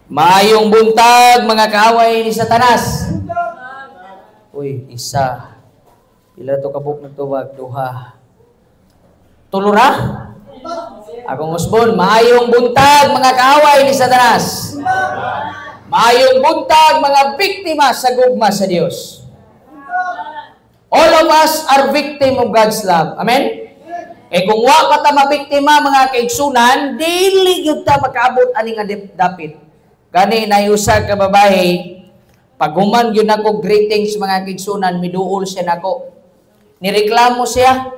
Maayong buntag, mga kaaway ni Satanas. Uy, isa. Pila to kabuk nagtubag? Duha. Tulo ra? Akong usbon, maayong buntag, mga kaaway ni Satanas. Maayong buntag, mga biktima sa gugma sa Dios. All of us are victim of God's love. Amen? Eh kung wa pa ta mabiktima, mga kaigsunan, dili gyud ta makaabot ani nga dapit. Gani na usa ka babae, paghuman gyud nako greetings, mga kaigsunan, miduol siya nako. Nireklamo siya.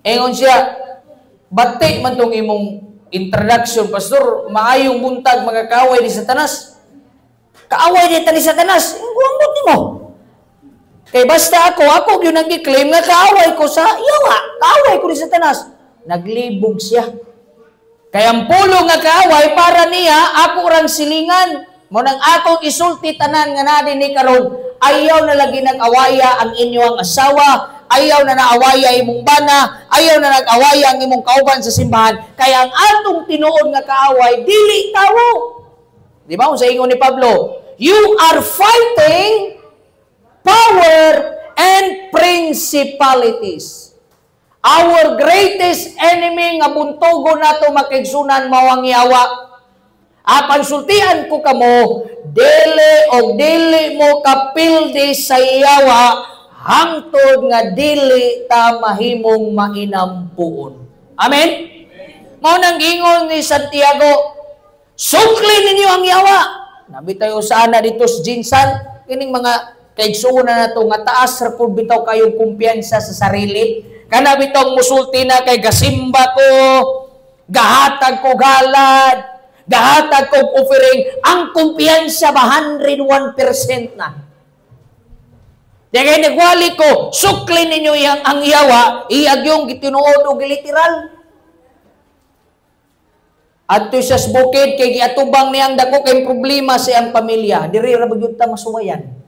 Ingon siya, "Bati man tong imong introduction, Pastor, maayong buntag, mga kaaway ni Satanas. Kaaway ni ta ni Satanas, ambot nimo. Kay basta ako, ako gyud ang gi-claim nga kaaway ko sa yawa, kaaway ko ni Satanas." Naglibog siya. Kay ang pulong nga kaaway para niya, ako rang silingan. Mao nang akong isulti tanan nga naa dinhi karon, ayaw na lagi nag-awaya ang inyong asawa, ayaw na naawaya imong bana, ayaw na nag-awaya ang imong kauban sa simbahan, kay ang atong tinuod nga kaaway dili tawo. Di ba sa ingon ni Pablo, "You are fighting power and principalities." Our greatest enemy nga buntogo nato, mga kaigsunan, mao ang yawa. Apan sultian ko kamo, dili og dili mo kapildi sa yawa hangtod nga dili ta mahimong mainampuon. Amen? Mao nang ingon ni Santiago, "Sukli ninyo ang yawa." Nabi tayo sana dito sa GenSan, kining mga kaigsuonan nato nga taas ra pud bitaw kayong kumpiyansa sa sarili. Kana bitong musulti na kay gasimba ko, gahatag ko galad, gahatag ko offering, ang kumpiyansa ba 101% na. Di kay nagwali ko, "Sukli ninyo iyang ang yawa," iyag yung gitinuod og literal. Adto siya sa bukid kay giatubang niyang dako kay problema sa iyang pamilya. Diri ra ba gyud ta masuwayan?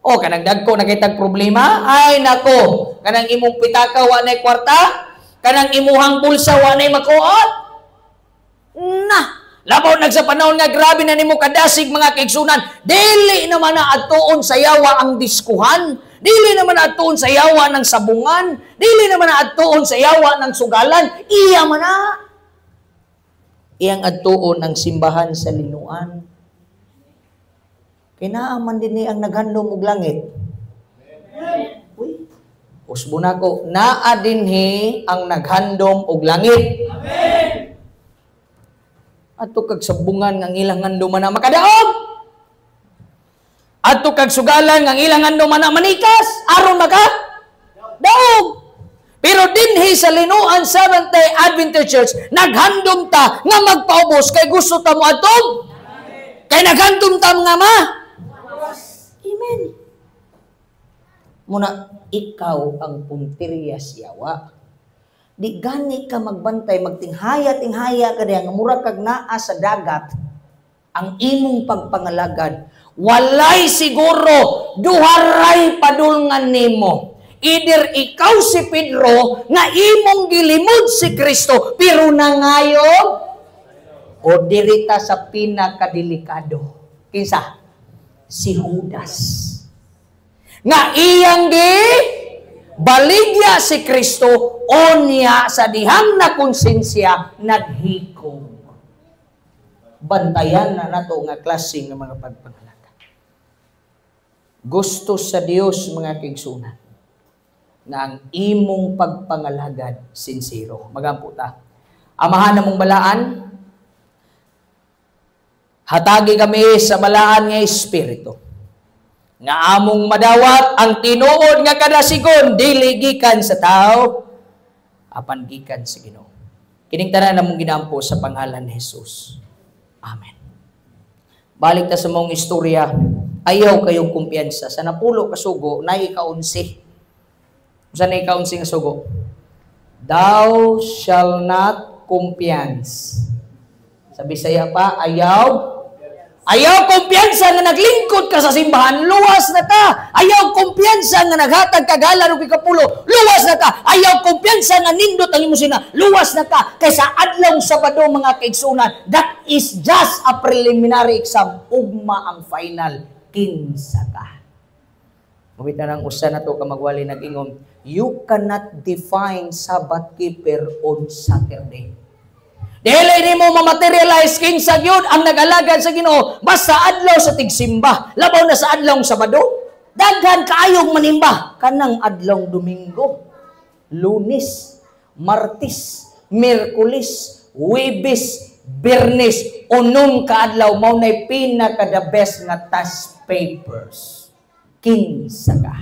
O kanang dagko na kitag problema, ay nako, kanang imong pitaka wa nay kwarta, kanang imuhang bulsa wa nay makuot. Na, labaw nag sa panahon nga grabe na nimo kadasig, mga kaigsunan, dili naman na adtuon sa yawa ang diskuhan, dili naman na adtuon sa yawa ng sabungan, dili naman na adtuon sa yawa ng sugalan, iya man na. Iyang adtuon ang simbahan sa Linuan. Kay naa man dinhi ang naghandom og langit. Uy, usbo nako, naa dinhi ang naghandom og langit. Amen. Adto kag sabungan nga ang ilang handom man na makadaog. Adto kag sugalan nga ang ilang handom man na manikas aron maka daog. Pero dinhi sa Linuan Seventh-day Adventist Church, naghandom ta nga magpaubos kay gusto ta mo adtog. Kay naghandom ta nga ma. Amen. Muna, ikaw ang punteriya sa yawa. Di gani ka magbantay, magtinghaya-tinghaya ka diya, nga mura kag naa sa dagat, ang imong pagpangalagad. Walay siguro, duharay padulngan nimo. Either ikaw si Pedro nga imong gilimod si Kristo pero nangayo o dirita sa pinakadelikado. Kinsa? Si Judas. Nga iyang gi baligya si Kristo onya sa dihang na konsensya naghikom. Bantayan na nato nga klase ng mga pagpangalaga. Gusto sa Dios, mga kaigsunan, na ang imong pagpangalagad sinsero. Magampo ta. Amahan namong balaan, hatagi kami sa balaan nga Espiritu nga among madawat ang tinuod nga kadasigon, dili gikan sa tao apan gikan sa Ginoo. Kining tanan namong ginampo sa pangalan ni Jesus. Amen. Balik ta sa mong istorya, ayaw kayong kumpiyansa. Sa 10 ka sugo, naay ika-11. Unsa na ika-11 nga sugo? Thou shall not kumpiyansa. Sa Bisaya pa, ayaw. Ayaw kumpiyansa nga naglingkod ka sa simbahan, luwas na ka. Ayaw kumpiyansa nga naghatag ka galan og ikapulo, luwas na ka. Ayaw kumpiyansa nga nindot ang imong sina, luwas na ka. Kaysa adlaw Sabado, mga kaigsunan, that is just a preliminary exam. Ugma ang final, kinsa ka. Mabit na ng usa na to ka magwali nag-ingon, "You cannot define Sabbath keeper on Saturday." Dili nimo ma-materialize kinsa gyud ang nag-alagad sa Ginoo basta adlaw sa tigsimba, labaw na sa adlaw Sabado. Daghan kaayong manimba kanang adlaw Domingo, Lunes, Martes, Miyerkules, Huwebes, Biyernes, unom ka adlaw mao nay pinaka the best nga test papers. Kinsa ka?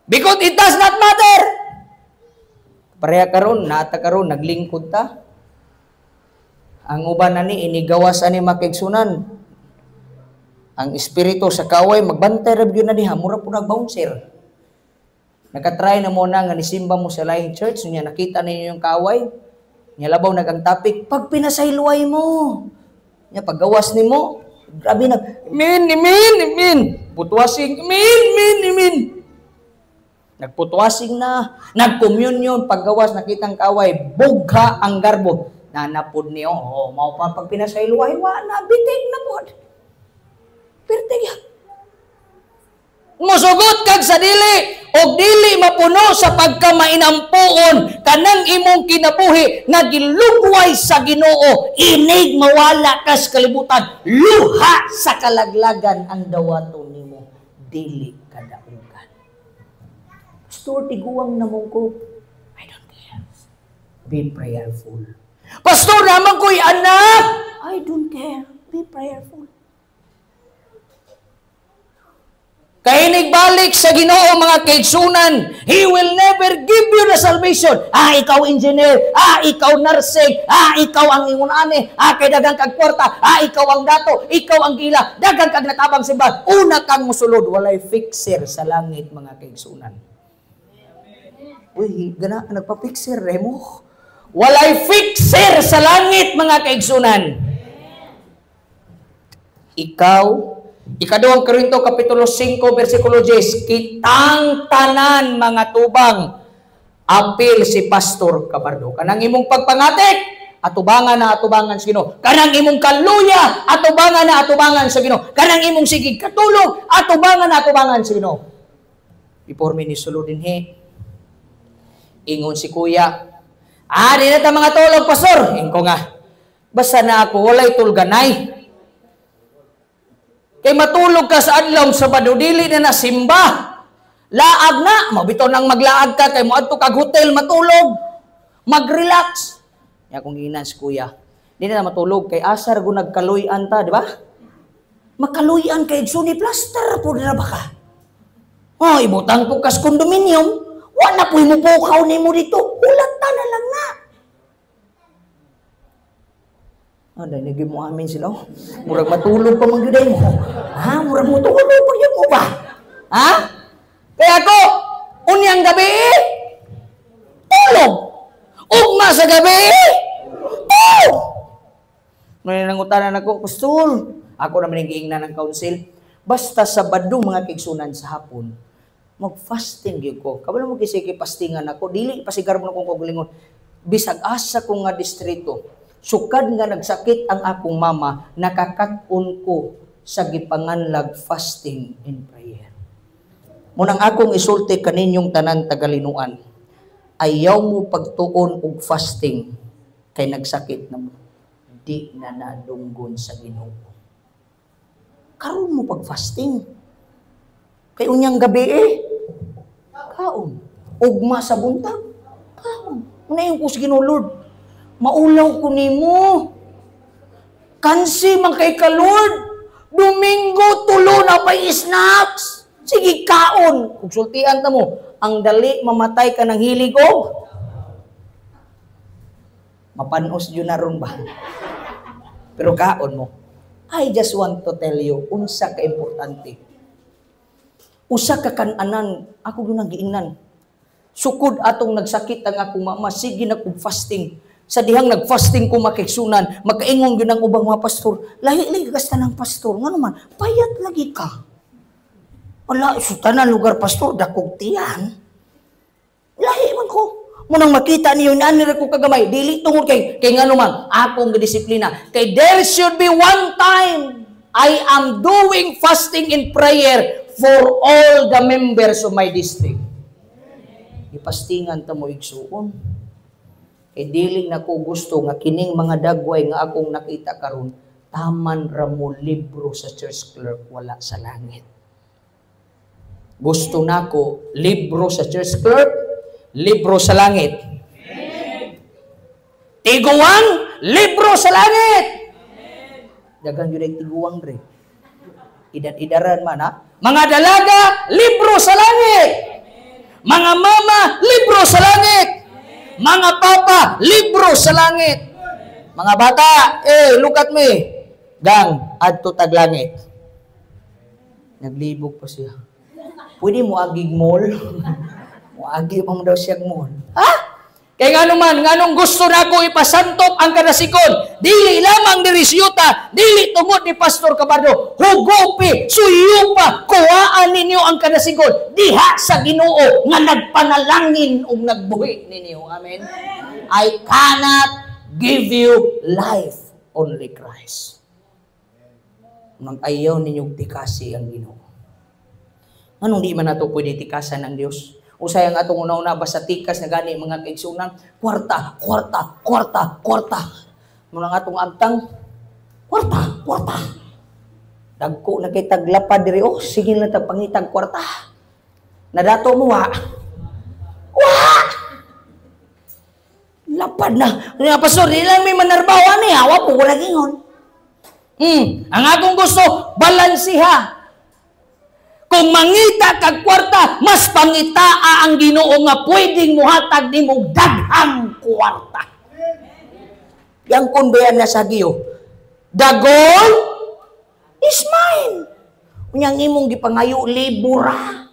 Because it does not matter. Pareha karon, nata karon naglingkod ta. Ang uban na ni inigawas ani, makigsunan. Ang espiritu sa kaway magbantay ra gyud na diha, mura po nag-bouncer. Nakatry na mo na nga nisimba mo sa laing church, niya nakita ninyo yung kaway. Nya labaw nag ang topic, pag pinasayloay mo. Nya paggawas nimo, grabe nag, "Amen, amen, amen." Putwasing, "Amen, amen, amen." Nagputwasing na, nag-communion, paggawas nakitang kaway, bugha ang garbo. Nanapod niyo, oh, mao pa pag pinasayloay, wa na, bitig na pod. Pertig ya. Musugot kag sa dili og dili mapuno sa pagkamainampuon kanang imong kinabuhi nga gilugway sa Ginoo, inig mawala kas kalibutan, luha sa kalaglagan ang dawaton nimo, dili kadaugan. Pastor, tiguang namong ko. I don't care. Be prayerful. Pastor, naman ko'y anak. I don't care. Be prayerful. Kainig balik sa Ginoo, mga kaigsunan, He will never give you the salvation. Ah, ikaw engineer, ah, ikaw nursing, ah, ikaw ang ingon ani, ah, kay dagang kag kwarta, ah, ikaw ang dato, ikaw ang gila, dagang kag natabang simbahan. Una kang musulod, walay fixer sa langit, mga kaigsunan. Uy, gana, nagpa-fixer, remo. Walay fixer sa langit, mga kaigsunan. Ikaw, Ikaduhang Korinto, Kapitulo 5, versikulo 10, kitang tanan mga tubang, apil si Pastor Cabardo. Kanang imong pagpangatik, atubangan na atubangan sa Ginoo. Kanang imong kaluya, atubangan na atubangan sa Ginoo. Kanang imong sigig katulog, atubangan na atubangan sa Ginoo. Before mi nisulod dinhi, ingon si kuya, "Ah, di na ta mga tulog, Pastor." Ingko nga, basta na ako, walay tulganay. Kay matulog ka sa adlaw Sabado, dili na nasimba. Laag na, mabito nang maglaag ka kay moadto kag hotel matulog. Mag-relax. Ya kung ginan si kuya, di na matulog kay asar go nagkaluy-an ta, di ba? Makaluy-an kay suni plaster po na ba ka? Oh, ibutang po kas condominium, wa na po mo pukaw nimo dito, hulat ta na lang na. Ah, dahil naging mo amin sila. Oh. Murag matulog pa man gyud mo. Ha, murag matulog pa gyud mo ba? Ha? Kaya ako, unyang gabi, tulog. Ugma sa gabi, tulog. May nangutanan ako, "Pastor," ako naman ang giingnan ng council, basta Sabado, mga kaigsunan, sa hapon, mag-fasting gyud ko. Kabalo mo kasi fastingan ako, dili pasigar mo na kong kaugalingon. Bisag asa ko nga distrito, sukad nga nagsakit ang akong mama, nakakat-on ko sa gipanganlag fasting and prayer. Munang akong isulti kaninyong tanan tagalinuan, ayaw mo pagtuon og fasting kay nagsakit na mo. Di na nadunggon sa Ginoo. Karon mo pag-fasting. Kay unyang gabi eh, kaon. Ugma sa buntag, kaon. Una yung ko sa Ginoo, "Lord, maulaw ko nimo. Kansi man kay ka, Lord. Domingo, tulo na pa'y snacks. Sige, kaon." Kung sultian ta mo, ang dali mamatay ka ng hilig og mapanos yun na ron ba? Pero kaon mo. I just want to tell you, unsa ka importante. Usa ka kananan, ako gyud nang giingnan. Sukod atong nagsakit ang akong mama, sige na kong fasting. Sa dihang nag-fasting ko, makiigsunan, makaingon gyud ang ubang mga pastor, "Lahi lagi ka sa tanang pastor, ngano man, payat lagi ka." Wala, sa tanan lugar pastor, dakog tiyan. Lahi man ko. Munang makita niyo na ani ko kagamay, dili tungod kay ngano man, akong disiplina. Kay there should be one time I am doing fasting and prayer for all the members of my district. Ipastingan ta mo, igsuon. Kay dili na ko gusto nga kining mga dagway nga akong nakita karon taman ra mo libro sa church clerk, wala sa langit. Gusto nako libro sa church clerk, libro sa langit. Tiguang, libro sa langit. Daghang yun ay tiguang re. Idad-idaran man ha. Mga dalaga, libro sa langit. Mga mama, libro sa langit. Mga papa, libro sa langit. Mga bata, eh, look at me. Gang, adto tag langit. Naglibog pa siya. "Pwede mo agig mall?" Mo agi pa mo daw siya mall. Ha? Kay ngano man, nganong gusto nako ipasantop ang kadasikon, dili lamang diri siyuta, dili tungod ni Pastor Cabardo, hugupi, suyupa, kuhaan ninyo ang kadasikon diha sa Ginoo nga nagpanalangin ug nagbuhi ninyo. Amen. I cannot give you life, only Christ. Nang ayaw ninyong tikasi ang Ginoo. Anong di man nato pwede tikasan ang Dios? Usay ang atong una-una basta tikas na gani, mga kaigsunan, kwarta, kwarta, kwarta, kwarta. Muna nga atong amtang, kwarta, kwarta. Dagko na kay taglapad diri, oh, sige lang tag pangitag kwarta. Nadato mo wa? Wa! Lapad na. Nga pastor, di lang may manarbaho ani, hawa po ko nagingon. Ang akong gusto, balansiha. Kung mangita kag kwarta, mas pangitaa ang Ginoo nga pwedeng muhatag nimo daghang kwarta. Yang kun bayan na sa Giyo. The gold is mine. Unyang imong gipangayo libura.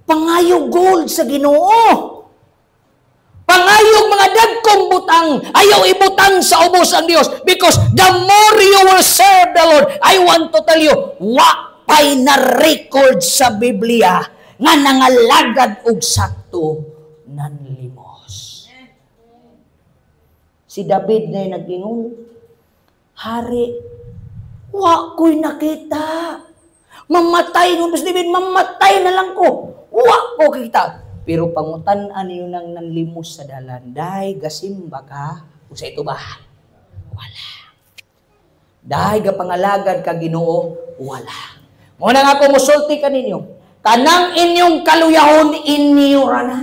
Pangayo gold sa Ginoo. Pangayo mga dagkong butang. Ayaw ibutang sa ubos ang Dios because the more you will serve the Lord, I want to tell you, wa pay na record sa Biblia nga nangalagad og sakto nanlimos. Si David na nag-ingon, "Hari, wa ko'y nakita. Mamatay," nung si David, "mamatay na lang ko. Wa ko kita." Pero pangutan-an niyo nang nanlimos sa dalan, "Day, gasimba ka?" Usa ito ba? Wala. "Day, gapangalagad ka Ginoo?" Wala. Muna nga ako musulti kaninyo. Kanang inyong kaluyahon, inyo ra na.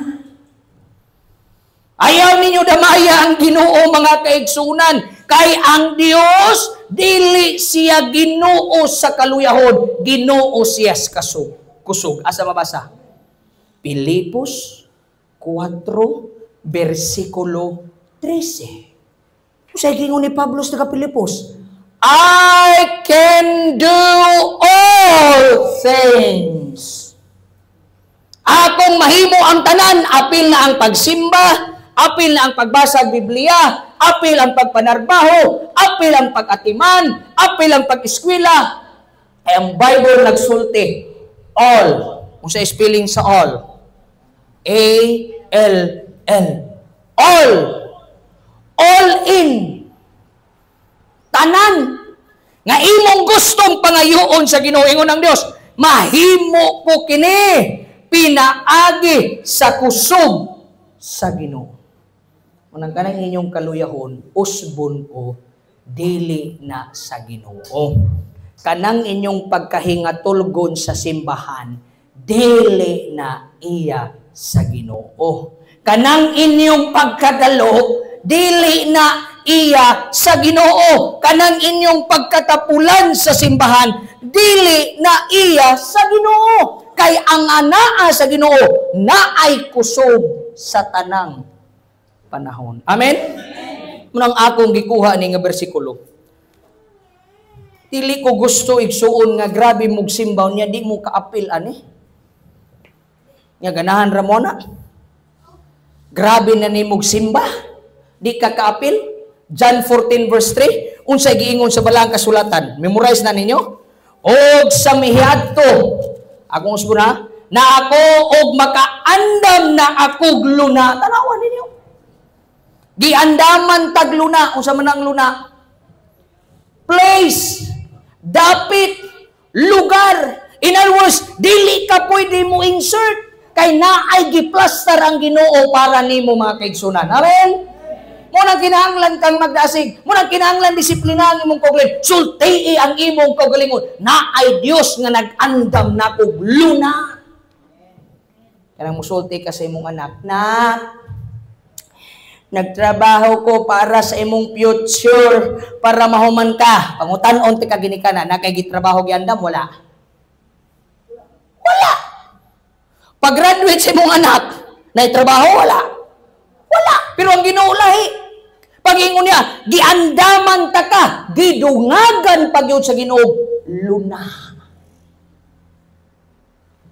Ayaw ninyo damaya ang Ginoo, mga kaigsunan. Kay ang Dios dili siya Ginoo sa kaluyahon, Ginoo siya sa kasug. Kusog. Asa mabasa? Pilipos 4 versikulo 13. Usay gingon ni Pablo sa Pilipos? "I can do all things." Akong mahimo ang tanan, apil na ang pagsimba, apil na ang pagbasa ng Biblia, apil ang pagpanarbaho, apil ang pag-atiman, apil ang pag-eskwela. Ay ang Bible nagsulti, all. Kung sa spelling sa all, A L L. All. All in. Tanan nga imong gustong pangayoon sa Ginoo, ingon ang Dios, "Mahimo ko kini pinaagi sa kusog sa Ginoo." Unang kanang inyong kaluyahon, usbon o dili na sa Ginoo. Kanang inyong pagkahingatulgon sa simbahan, dili na iya sa Ginoo. Kanang inyong pagkadalo, dili na iya sa Ginoo. Kanang inyong pagkatapulan sa simbahan, dili na iya sa Ginoo. Kay ang anaa sa Ginoo naay kusog sa tanang panahon. Amen. Munang akong gikuha ni nga bersikulo. Dili ko gusto, igsuon, nga grabe mog simba niya di mo kaapil ani. Nga ganahan ra mo na. Grabe na ni mog simba. Di ka kaapil? John 14 verse 3, unsay giingon sa balaang kasulatan? Memorize na ninyo? Og sa mihiadto, akong usbon ha, na ako og makaandam na akog luna. Tanawan ninyo. Giandaman tag luna. Unsa man ang luna? Place, dapit, lugar. In other words, dili ka pwede mo insert kay naay giplastar ang Ginoo para nimo, mga kaigsunan. Amen? Mo nang kinahanglan kang magdasig. Mo nang kinahanglan disiplina ang imong kaugalingon. Sultii ang imong kaugalingon. Naay Dios nga nag-andam na kog luna. Kanang musulti ka sa imong anak, na nagtrabaho ko para sa imong future, para mahuman ka. Pangutan-on ti ka ginikanan, na kay gitrabaho giandam, wala. Wala. Pag-graduate sa imong anak, na trabaho, wala. Wala. Pero ang Ginoo lahi. Pag-ingon niya, giandaman ta ka, gidungagan pagyud sa Ginoo, luna.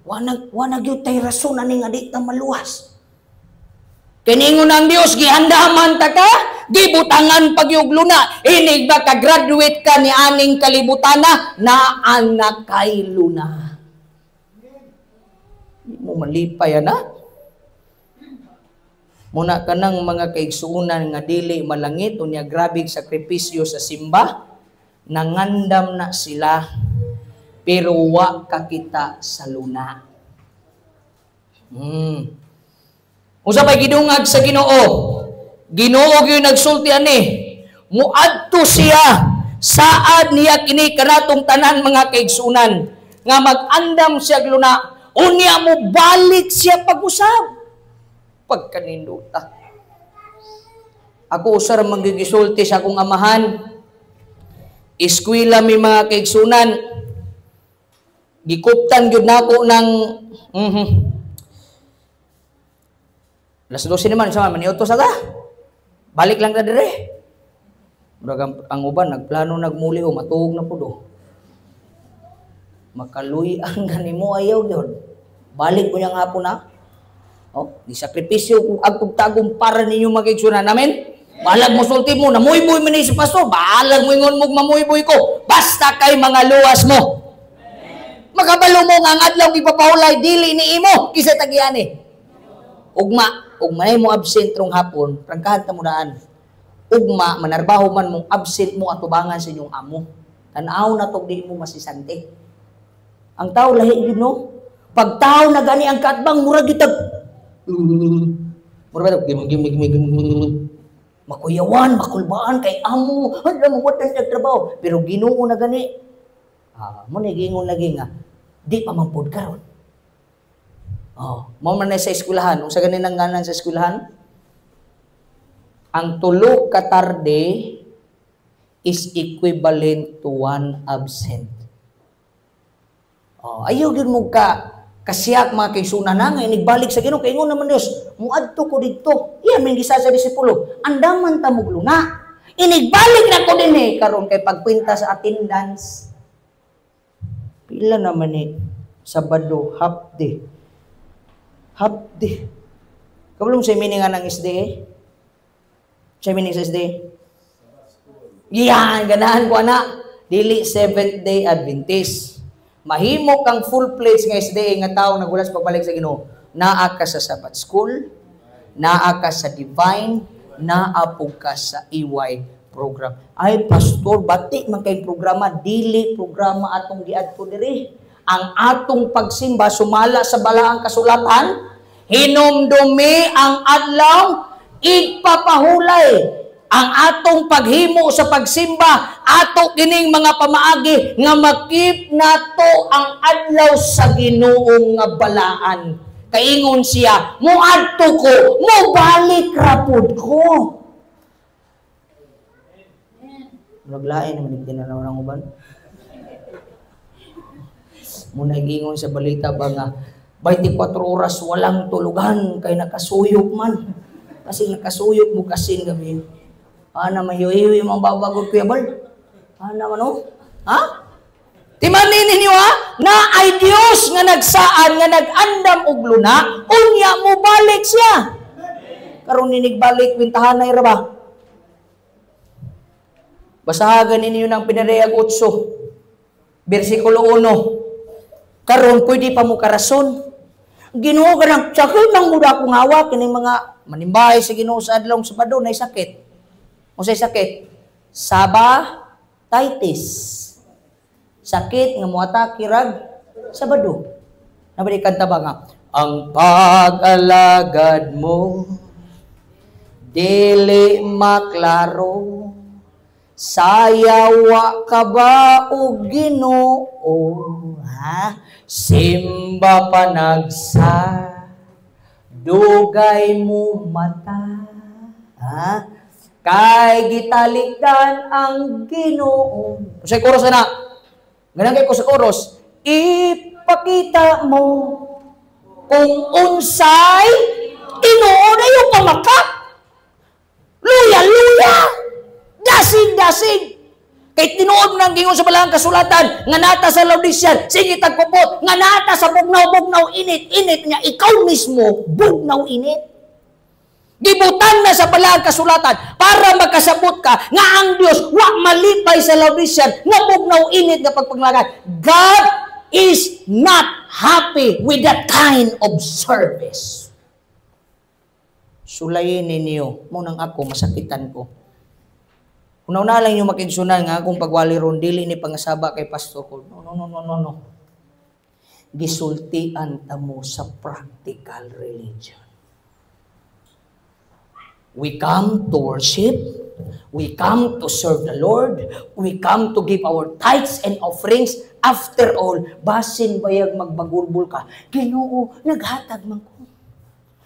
Wana gyud tay rason ani nga di ta maluwas. Kiningon ang Dios, giandaman ta ka, gibutangan pagyug luna. Inig ba ka graduate ka ni aning kalibutana, naa na kay luna. Di mo malipay ana. Muna ka ng mga kaigsuunan nga dili malangit unya grabe sakripisyo sa simba, nangandam na sila pero wa kakita sa luna. Unsa may gidungag sa Ginoo? Ginoo gyud nagsulti ani. Muadto siya saad niya kini kanatong tanan, mga kaigsuunan, nga mag-andam siya luna, unya mo balik siya pag-usab. Pagkaninduta. Ako usar manggigisulti sa akong amahan. Eskwela mi, mga kaigsunan. Gikuptan gyud nako ng Alas 12 naman, sama maniuto sa ta. Balik lang ta dire. Murag ang uban nagplano nagmuli o matuog na pud oh. Makaluy-an gani mo, ayaw gyud. Balik ko niya nga po na. Oh, di sakripisyo kung agtog tagong para ninyo, mga kaigsunan. Amen? Balag mo sulti mo, namuyboy man ni si pastor, balag mo ingon mo mamuyboy ko. Basta kay mga luwas mo. Makabalo mo nga ang adlaw ipapahulay dili ni imo kisa tagiyani. Ugma, ugma mo absent rong hapon, prangkahan ta mo daan. Ugma manarbaho man mong absent mo atubangan sa inyong amo. Tan-aw na tog di mo masisante. Ang tao lahi gyud no. Pag tao na gani ang katbang murag gitag murag gim gim gim gim makuyawan, makulbaan kay amo, hala mo wala nagtrabaho, pero Ginoo na gani. Ah, mo na giingon lagi nga di pa man pud karon. Oh, mo man na sa eskwelahan, unsa gani nang ngalan sa eskwelahan? Ang tulo ka tarde is equivalent to one absent. Oh, ayaw gyud mo ka kasiyak, mga kaigsunan, na nga inigbalik sa Ginoo kay ingon naman Dios, muadto ko didto. Iya man gisa sa disipulo, andaman ta mo luna. Inigbalik na ko dinhi karon kay pagkwenta sa attendance. Pila naman ni Sabado, half day. Half day. Kabalo mo sa meaning nga ng SDA? Sa meaning sa SDA? Yan, ganahan ko ana. Dili Seventh Day Adventist. Mahimo kang full-fledged nga SDA nga tao nagulas pagbalik sa Ginoo. Naa ka sa Sabbath School, naa ka sa Divine, naa pug ka sa EY program. Ay, pastor, bati man kay programa, dili programa atong giadto diri. Ang atong pagsimba sumala sa balaang kasulatan, hinumdumi ang adlaw igpapahulay. Ang atong paghimo sa pagsimba, ato kining mga pamaagi nga makip nato ang adlaw sa Ginoo nga balaan. Kaingon siya, muadto ko, mubalik ra pud ko. Naglain naman tinanaw ng uban. Muna giingon sa balita ba nga 24 oras walang tulugan kay nakasuyop man. Kasi nakasuyop mo kasin gabi. Ana mahiyo-hiyo yung mga babagod, Kuya Bal. Ana man oh. Ha? Timanin ninyo ha? Na ay Dios nga nagsaan nga nag-andam og luna, unya mo balik siya. Karon ninigbalik kwintahan na ra ba? Basahagan ninyo ng Pinadayag 8, versikulo 1. Karon pwede pa mo karason. Ginoo ka nang, sakit nang muda akong hawak, kining mga manimbahay sa Ginoo sa adlong Sabado, nay sakit. Unsay sakit? Sabatitis. Sakit nga moatake rag Sabado. Nabali kanta ba nga? Ang pag-alagad mo dili maklaro, sayawa ka ba o Ginoo, ha? Simba panagsa dugay mo mata, ha? Kay gitalikdan ang Ginoo. Sa chorus na ganang kay ko sa chorus, ipakita mo kung unsay tinuod, ayo pamakak. Luya, luya. Dasig, dasig. Kay tinuod nang gingon sa balang kasulatan, nga nata sa Laodicean, sige tagkupot, nga nata sa bugnaw-bugnaw init, init nga ikaw mismo, bugnaw init. Gibutan na sa balang kasulatan para makasabot ka nga ang Dios wa malipay sa Laodicean nga bugnaw init nga pagpanglagad. God is not happy with that kind of service. Sulayin ninyo, mo nang ako, masakitan ko. Una-una lang yung makigsunan nga akong pagwali ron, dili ni pangasaba kay pastor ko. No, no, no, no, no, no. Gisultian ta mo sa practical religion. We come to worship, we come to serve the Lord, we come to give our tithes and offerings. After all, basin bayag magbagulbul ka. Ginoo, naghatag man ko.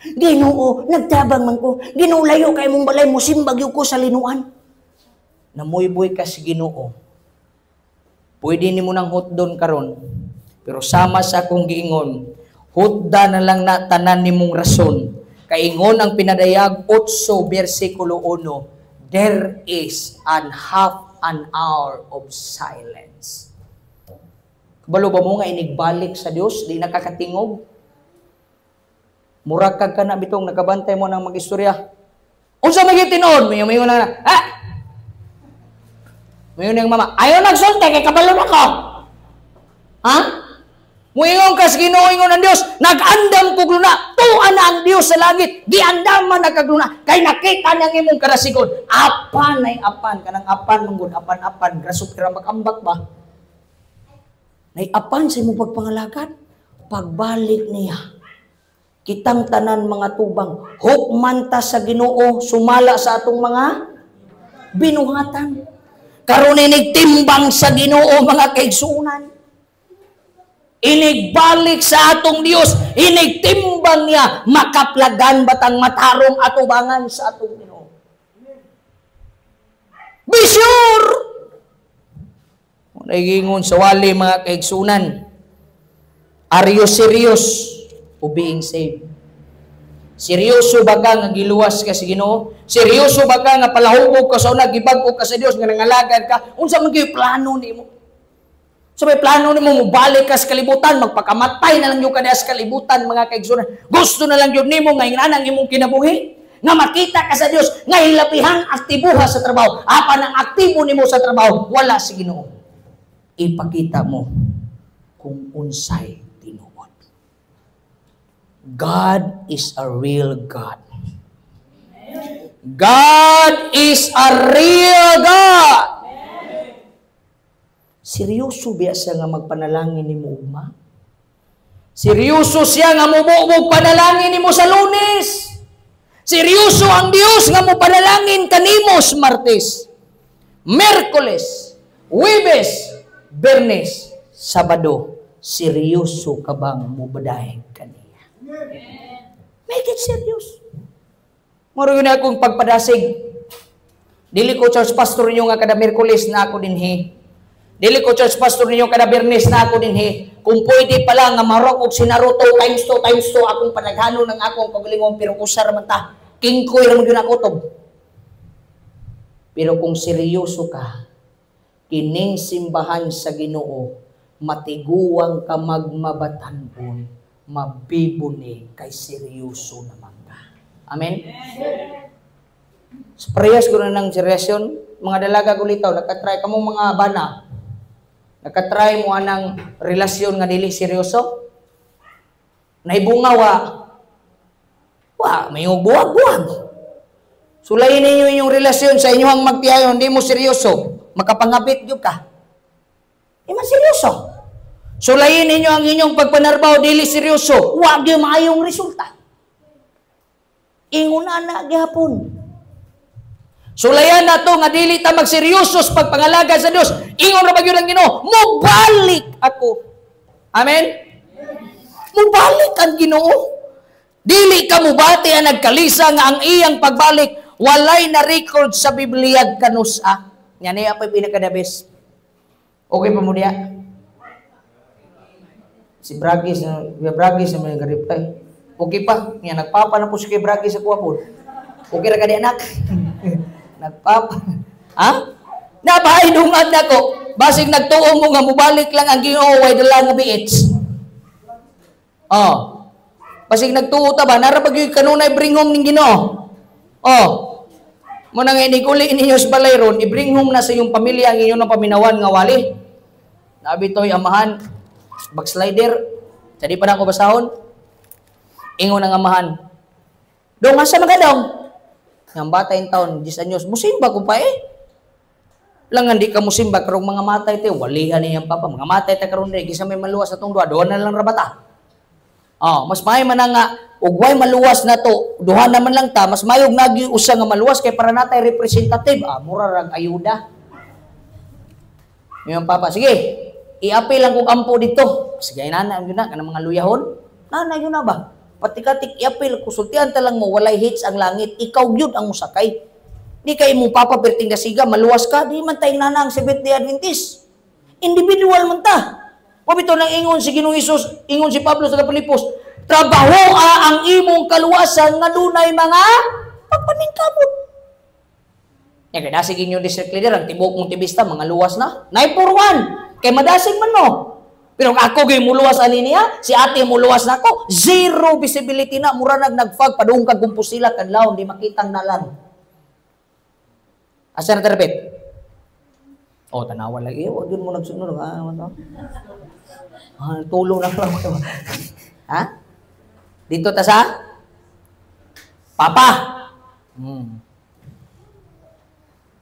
Ginoo, nagtabang man ko. Ginoo, layo kay mong balay, musimbag ko sa linuan. Namuyboy ka sa Ginoo. Pwede nimo nang hotdon karon. Pero sama sa akong giingon, hotda na lang na tanan nimong rason. Kaingon ang Pinadayag 8 versikulo 1, there is an half an hour of silence. Kabalo ba mo nga inigbalik sa Dios, di nakakatingog? Murag kag kana bitong nakabantay mo ng mag-istorya. Unsa may tinuod? Mayo na na. Ah! Mayo nang mama, ayaw nagsulti kay kabalo na ko. Ha? Muingon ka sa Ginoo, ingon ang Dios, nag-andam kog luna, tuan na ang Dios sa langit, giandaman na kag luna, kay nakita niya ang imong karasigon. Apan ay apan, kanang apan manggod, apan-apan, grasop kira mag-ambak ba? Nay apan sa imong pagpangalagad, pagbalik niya, kitang tanan mga tubang, hukman ta sa Ginoo, sumala sa atong mga binuhatan. Karon inig timbang sa Ginoo mga kaigsuonan. Inigbalik sa atong Dios, inigtimbang niya, makaplagan batang matarong atubangan sa atong Ginoo. Be sure! Nagingon sa wali mga kaigsunan, are you serious o being saved? Seryoso ba ka nga giluwas ka sa Ginoo? Seryoso ba ka nga palahubog ka sa una, gibag-o ka sa Dios, nga nangalagad ka? Unsa man gyud plano nimo? So may plano nimo mobalik ka sa kalibutan, magpakamatay na lang gyud ka diha sa kalibutan mga kaigsunan. Gusto na lang gyud nimo nga ingana ang imong kinabuhi, nga makita ka sa Dios, nga hilabihang aktibuha sa trabaho. Apan ang aktibo nimo sa trabaho wala sa Ginoo. Ipakita mo kung unsay tinuod. God is a real God. God is a real God. Seryoso biya siya nga magpanalangin nimo ugma? Seryoso siya nga mububog panalangin nimo sa Lunes? Seryoso ang Dios nga mopanalangin kanimo sa Martes, Miyerkules, Huwebes, Biyernes, Sabado. Seryoso ka bang mubadahin kaniya? Make it serious. Muro yun akong pagpadasig. Dili ko church pastor ninyo nga kada Miyerkules na ako dinhi. Dili ko church pastor ninyo kada Biyernes na ako dinhi. Kung pwede pala nga marok og sinaruto times 2 times 2 akong panaghano ng akong kagalingon, pero usar man ta. Kingkoy ra man gyud ako tob. Pero kung seryoso ka, kining simbahan sa Ginoo, matiguang ka magmabatan-on, mabibuni kay seryoso naman ka. Amen? Sa parehas ko na ng seryoson, Mga dalaga gulitaw, nakatry kamong mga bana. Nakatry mo anang relasyon nga dili seryoso? Naibunga wa? Wa, may buwag-buwag. Sulayin ninyo inyong relasyon sa inyong magtiyayon, hindi mo seryoso. Makapangabit gyud ka. Di man seryoso. Sulayin ninyo ang inyong pagpanarbaho, dili seryoso. Wa gyud maayong resulta. Ingon ana gihapon. Sulayan na to nga dili ta magseryoso sa pagpangalaga sa Dios. Ingon ra ba gyud ang Ginoo, mobalik ako. Amen. Mobalik ang Ginoo. Dili ka mubati ang nagkalisa nga ang iyang pagbalik walay na record sa Biblia kanusa. Nya niya pa pinaka the best. Okay pa mo diya? Si Bragis, Bragis na may reply. Okay pa. Nya nagpapa na po si kay Bragis sa kuha po. Okay ra ka di anak? Nagpapa. Ha? Nabahay dungag nako. Basig nagtuo mo nga mubalik lang ang Ginoo way dala nga BH. Oh. Basig nagtuo ta ba nara pag kanunay bring home ning Ginoo. Oh. Mo nang inig-uli ninyo sa balay ron, i-bring home na sa iyong pamilya ang inyong paminawan nga wali. Nabi to'y amahan, backslider, sa di pa na ako basahon. Ingon ang amahan. Dong, asa man ka dong? Ang bata in taon, 10 anyos, musimba ko pa eh. Lang hindi ka musimba, karong mga matay te, walihan niyang papa, mga matay ta karon diri, gisa may maluwas atong duha, duha na lang rabata. Oh, mas maayo man nga ug way maluwas na to, duha naman lang ta, mas mayog nagi usa nga maluwas kay para natay representative. Ah, mura rag ayuda. Ngayon papa, sige, iapil lang kog ampo dito. Sige, nana yun na kanang mga luyahon. Nana yun na ba? Patikatik iapil, kusultian ta lang mo, walay hits ang langit, ikaw gyud ang musakay. Di kay imong papa perting dasiga, maluwas ka, di man tayong nana ang Seventh-day Adventist. Individual man ta. Mabito nang ingon si Ginoong Hesus, ingon si Pablo sa Filipos, trabahoa ang imong kaluwasan nga dunay mga pagpaningkamot. Ya kay dasig inyong district leader ang tibuok mong tibista mga luwas na. 941 kay madasig man mo. Pero kung ako gyud muluwas ani niya, si ate muluwas nako, zero visibility na, mura nag nagfag padung kag Compostela kadlawon di makitang nalan. Asa na terapit? Oh, tanawan lagi. Wag yun mo nagsunod. Ah, ano? Ah, tulong na lang. Ha? Dito ta sa Papa.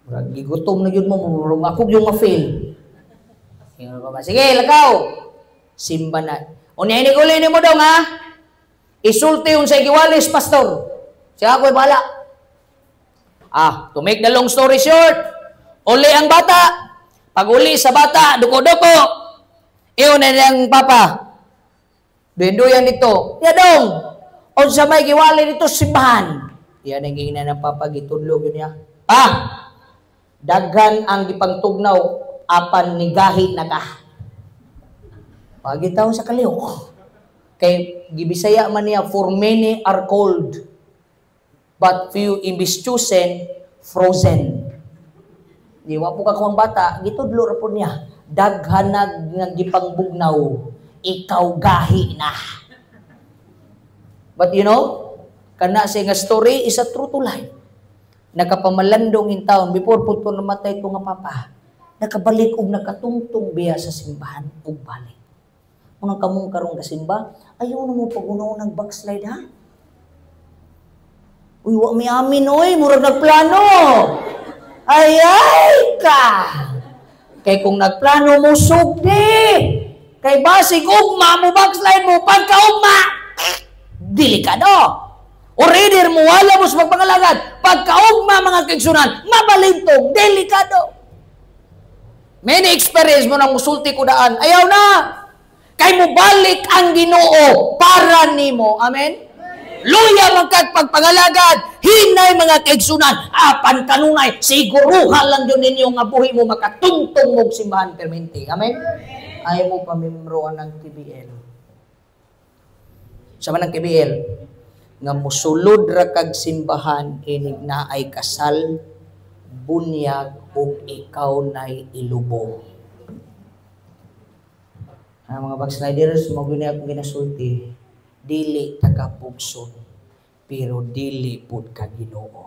Murag gigutom na yun mo, murag ako yung ma-fail. Sige, lakaw. Simba na. Unya ini uli ni mo dong ha. Isulti yung sa giwalis, pastor. Siya ako'y bahala. Ah, to make the long story short, uli ang bata. Pag uli sa bata, duko-duko. Iyon na niyang papa. Duyan-duyan dito. Ya dong. Unsa may giwali dito simbahan. Yan ang gingnan ng papa, gitudlo yun niya. Pa, daghan ang gipangtugnaw apan nigahi na ka. Pagitaw sa kalihok. Kay gibisaya man niya, for many are cold, but few is chosen, frozen. Di wa po ka kuwang bata, gitudlo ra po niya. Daghan nga gipangbugnaw, ikaw gahi na. But you know, kana siya nga story is a true to life. Nakapamalandong in town, before po ito namatay ito nga papa, nakabalik og nakatungtong biya sa simbahan ug balik. Unang kamong karong kasimba, ayaw na mo pag-unaw ng backslide ha? Uy, wa mi amin oy, murag nagplano. Ay, ay ka! Kay kung nagplano mo, sugdi! Kay basig ugma mo, backslide mo, pagkaugma, delikado. O reader mo, wala mo sa pagpangalagad. Pagkaugma, mga kaigsunan, mabalintog, delikado. Many experience mo nang musulti ko daan. Ayaw na! Kay mobalik ang Ginoo para nimo. Amen? Luya man kag pagpangalagad, hinay mga kaigsunan, apan kanunay, siguruha lang yun ninyo nga buhi mo makatungtong mong simbahan permente. Amen? Ayaw mo pamimroan ng KBL. Sa man ang KBL, nga musulod ra kag simbahan inig na ay kasal, bunyag ug ikaw nay ilubong. Ang mga backsliders, mo gyud akong ginasulti, dili ta kapugson, pero dili pud ka Ginoo.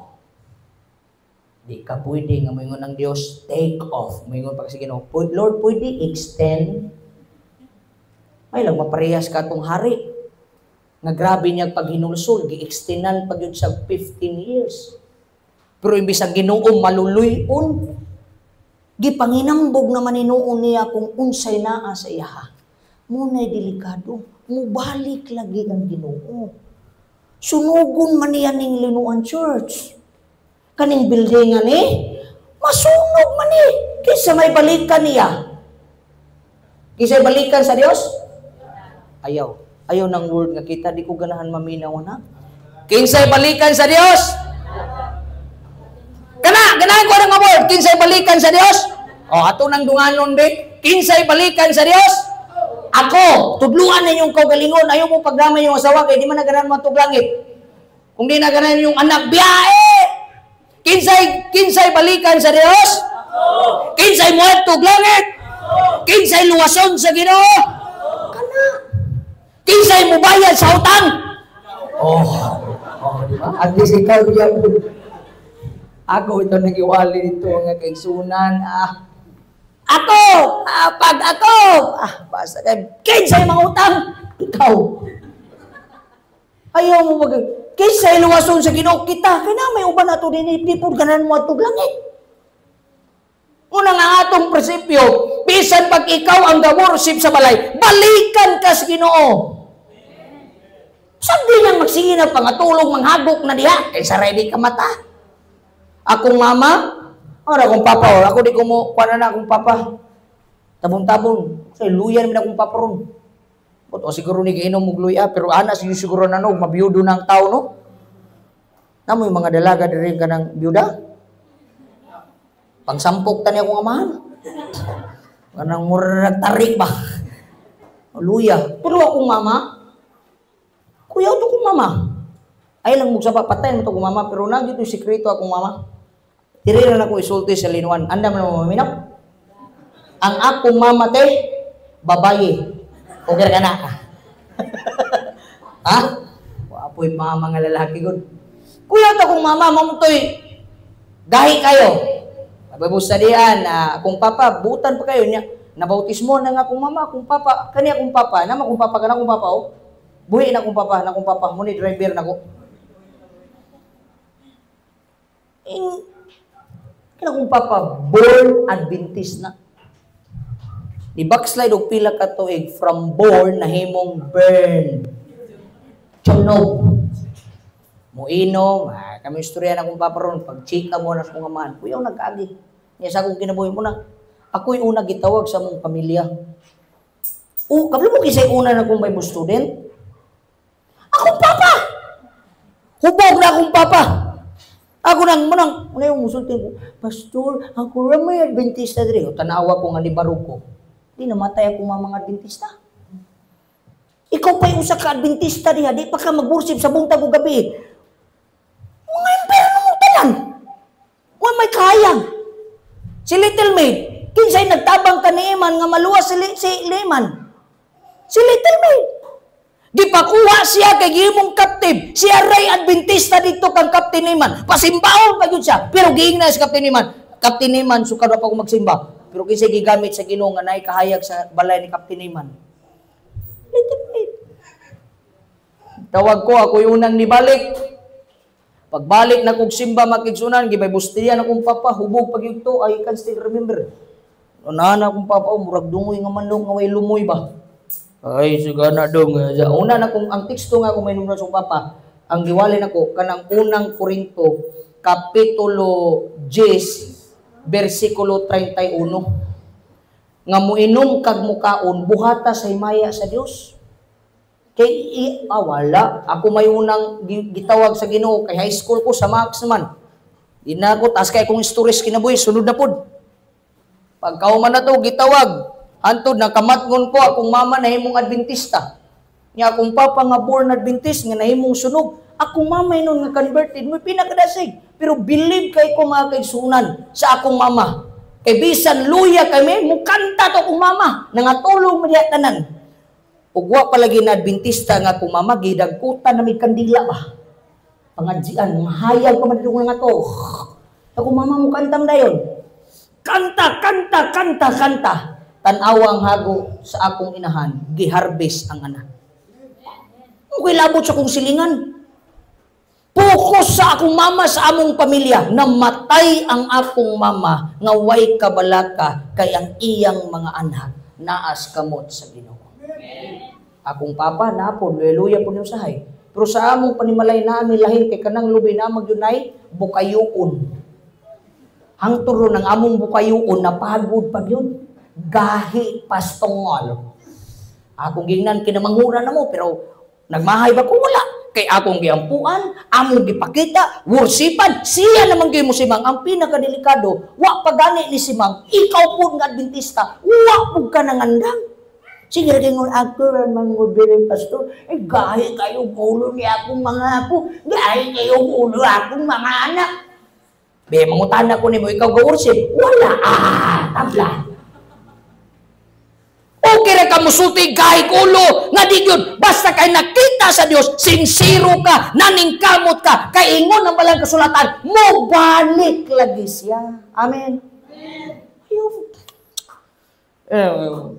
Di ka pwede nga moingon ng Dios, "Take off." Moingon pa kasi Ginoo, "Lord, pwede extend?" Ay lang maparehas ka atong hari. Nga grabe niya paghinulsol, gi-extendan pag yun sa 15 years. Pero imbis ang Ginoo maluluy-on, gipanginambog naman hinuon niya kung unsay naa sa iyaha. Muna'y delikado, mubalik lagi ang Ginoo. Sunugon man niya ning Linuan Church. Kaning building ni, masunog man ni. Kaysa may balikan niya. Kaysa balikan sa Dios? Ayaw. Ayaw ng word nga kita, di ko ganahan maminaw na. Kinsay balikan sa Dios? Kana, ganahan ko ng word. Kinsay balikan sa Dios? O, ato nang dunganon, be. Kinsay balikan sa Dios? Ako, tudluan ninyong kaugalingon. Ayaw mo pagdamay yung asawa, kay di man na ganahan mo langit. Kung di na ganahan yung anak, biyae! Kinsay balikan sa Dios? Kinsay muadtog langit? Kinsay luwason sa Ginoo? Kana. Kinsay mubayad sa utang? Oh, di ba? At least ikaw diyan. Ako ito nagiwali dito nga kaigsunan. Ah, ako, ah, pag ako, ah, basta kay kinsay mga utang, ikaw. Ayaw mo mag kinsay luwason sa Ginoo kita, kay na may uban ato din, di pud ganan mo atog langit. Una nga atong prinsipyo, bisan pag ikaw ang ga-worship sa balay, balikan ka sa Ginoo. Sagdi nang magsige na pangatulog, manghagok na diha, kaysa ready ka mata. Akong mama, ora akong papa, ora ako di ko mo, kuha na akong papa. Tabon-tabon, say luyan man akong papa ron. O siguro ni giinom og luya, pero ana siguro siguro na no, mabiyudo na ang tao, no. Namo yung mga dalaga diri kanang biyuda. Pangsampok tani akong amahan. Kanang murag tarik ba. Luya. Pero akong mama, kuya to akong mama. Ay lang magsaba, patay mo to akong mama, pero na gyud sikreto akong mama. Diri ra na ko isulti sa Linuan. Anda man mo maminaw? Ang akong mama te, babaye. Okay ka na. Ha? Wa po'y mama nga lalaki gud. Kuya to akong mama, mamutoy. Gahi kayo. Mababus sa diyan, na akong papa, butan pa kayo niya. Nabautismo na nga akong mama, akong papa, kani akong papa, nama akong papa, kana akong papa, oh. Buhi na akong papa, na akong papa, muni driver na ko. In, kana akong papa, born Adventist na. Di backslide og pila ka tuig from born nahimong burn. Tunog. Muinom, ah, kami istorya na akong papa ron, pag chika mo na sa akong amahan, kuyaw nag-agi. Niya sa akong kinabuhi mo na, ako'y una gitawag sa mong pamilya. O, kablo mo kisay una na akong Bible student? Akong papa! Hubog na akong papa! Ako nang, munang, una yung musulti ko, "Pastor, ako ra may Adventista diri." O, tanawa ko nga ni Baruko. Di namatay ako mga Adventista. Ikaw pa yung usa ka Adventista diha, di pa ka mag-worship sa buntag o gabi. Mga impyerno mo tanan. Wa may kayang. Si Little Maid, kinsay nagtabang ka ni Iman nga maluwas si Liman? Si Little Maid. Gipakuha siya kay gihimong captive. Si Aray Adventista dito kang Captain Iman. Pasimbaon pa gyud siya. Pero giingna si Captain Iman. "Captain Iman, sukad pa ko magsimba." Pero kinsay gigamit sa Ginoo nga naay kahayag sa balay ni Captain Iman? Little Maid. Tawag ko, ako yung unang nibalik. Pagbalik na kog simba makigsunan, gibay-bustiyan akong papa, hubog pag to, I can still remember. Una na akong papa, oh, murag dungoy nga manok nga way lumoy ba. Ay, sigana dong. Una na kung ang teksto nga kung may numero sa papa, ang giwali nako kanang Unang Korinto kapitulo 10 bersikulo 31 nga muinom kag mukaon buhata sa himaya sa Dios. Kay ah, wala. Ako may unang gitawag sa Ginoo kay high school ko sa Max naman. Di na ako taas kay kong stories kinabuhi sunod na pod. Pagkauman na to gitawag. Hantod nakamatngon ko akong mama nahimong Adventista. Nya akong papa nga born Adventist nga nahimong sunog. Akong mama nun nga converted mo pinakadasig. Pero believe kay ko mga kaigsunan sa akong mama. Kay bisan luya kami, mukanta to akong mama. Nangatulong mo diha tanan. Ug wa palagi na Adventista nga akong mama gidagkutan na may kandila ba. Pangadjian, mahayag pa man dito nga to. Ako mama mo kantam dayon. Kanta, kanta, kanta, kanta. Tan-awa ang hago sa akong inahan, giharbis ang anak. Okay, labot sa akong silingan. Focus sa akong mama, sa among pamilya. Namatay ang akong mama, nga way kabalaka kay ang iyang mga anak naas kamot sa Ginoo. Akong papa napon, hallelujah po niyo sahay. Pero sa among panimalay nami lahin kay kanang lubi na magyunay bukayuon. Hangtod ron ang among bukayuon napagod pag yun. Gahi pastongol. Akong gingnan kinamangura na mo pero nagmahay ba ko wala. Kay akong giampuan, among gipakita, worshipan, siya naman gyud mo si Mang. Ang pinakadelikado, wa pa gani ni si Mang, ikaw po nga Adventista, wa pud ka nangandang. Sige ringon ako mangudiri pastor, eh gahi kayo ulo ni akong mga apo, gahi kayo ulo akong mga anak. Be, mangutana ko nimo, ikaw ga-worship? Wala, tabla. Okay ra ka musulti gahi ulo nga di gyud basta kay nakita sa Dios sinsero ka, naningkamot ka, kay ingon ang balang kasulatan, mo balik lagi siya. Amen. Ayo. Eh,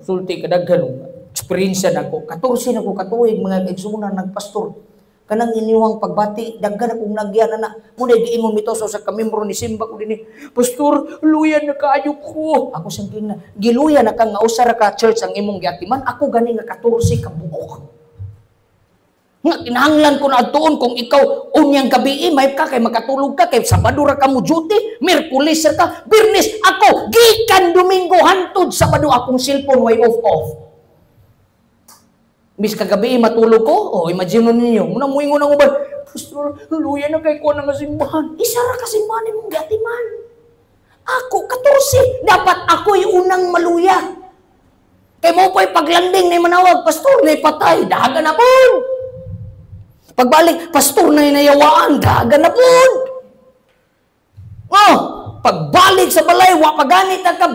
sulti kadaghan experience nako. 14 na ko katuig mga kaigsuonan nagpastor. Kanang inyuhang pagbati, daghan akong nagyan na. Muna giingon mito sa usa ka membro ni simba ko dinhi. Pastor, luya na kaayo ko. Ako sang kina, giluya na ka nga usa ra ka church ang imong giatiman. Ako gani nga 14 ka buok. Nga kinahanglan ko na adtuon kung ikaw unyang gabi may ka kay makatulog ka kay Sabado ra ka mo duty, Miyerkules ra ka, Biyernes ako gikan Domingo hantod Sabado akong cellphone way off off. Bis kagabi matulog ko, oh, imagine ninyo, muna muingon ang uban, Pastor, luya na kay ko na nga simbahan. Isa ra ka simbahan imong giatiman. Ako, 14, dapat ako'y unang maluya. Kay mo pa'y paglanding na manawag, Pastor, na patay, daga na po. Pagbalik, Pastor, na nayawaan, daga na po. Oh, pagbalik sa balay, wa paganit na ka,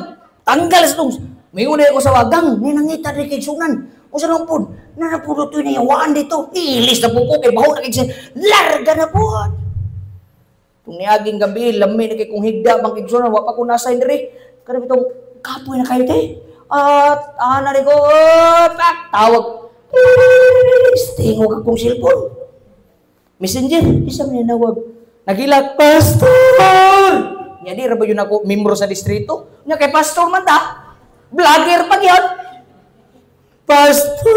tanggal sa tong, may una ko sa wagang, may nangita rin kay sunan. Usa nang pud, nanapuno to'y nayawaan dito. Ilis na po ko, kay baho na kay larga na po. Kung niaging gabi, lami na kay kung higda, bang kay sunan, wa pa ko nasa diri. Kada bitong, kapoy na kayo te. At, ana ni ko, pak, tawag. Tingog akong cellphone. Messenger, isa man nawag. Nagilak, Pastor! Nya di ra ba yun ako membro sa distrito? Nya kay pastor man ta. Vlogger pa gyud. Pastor!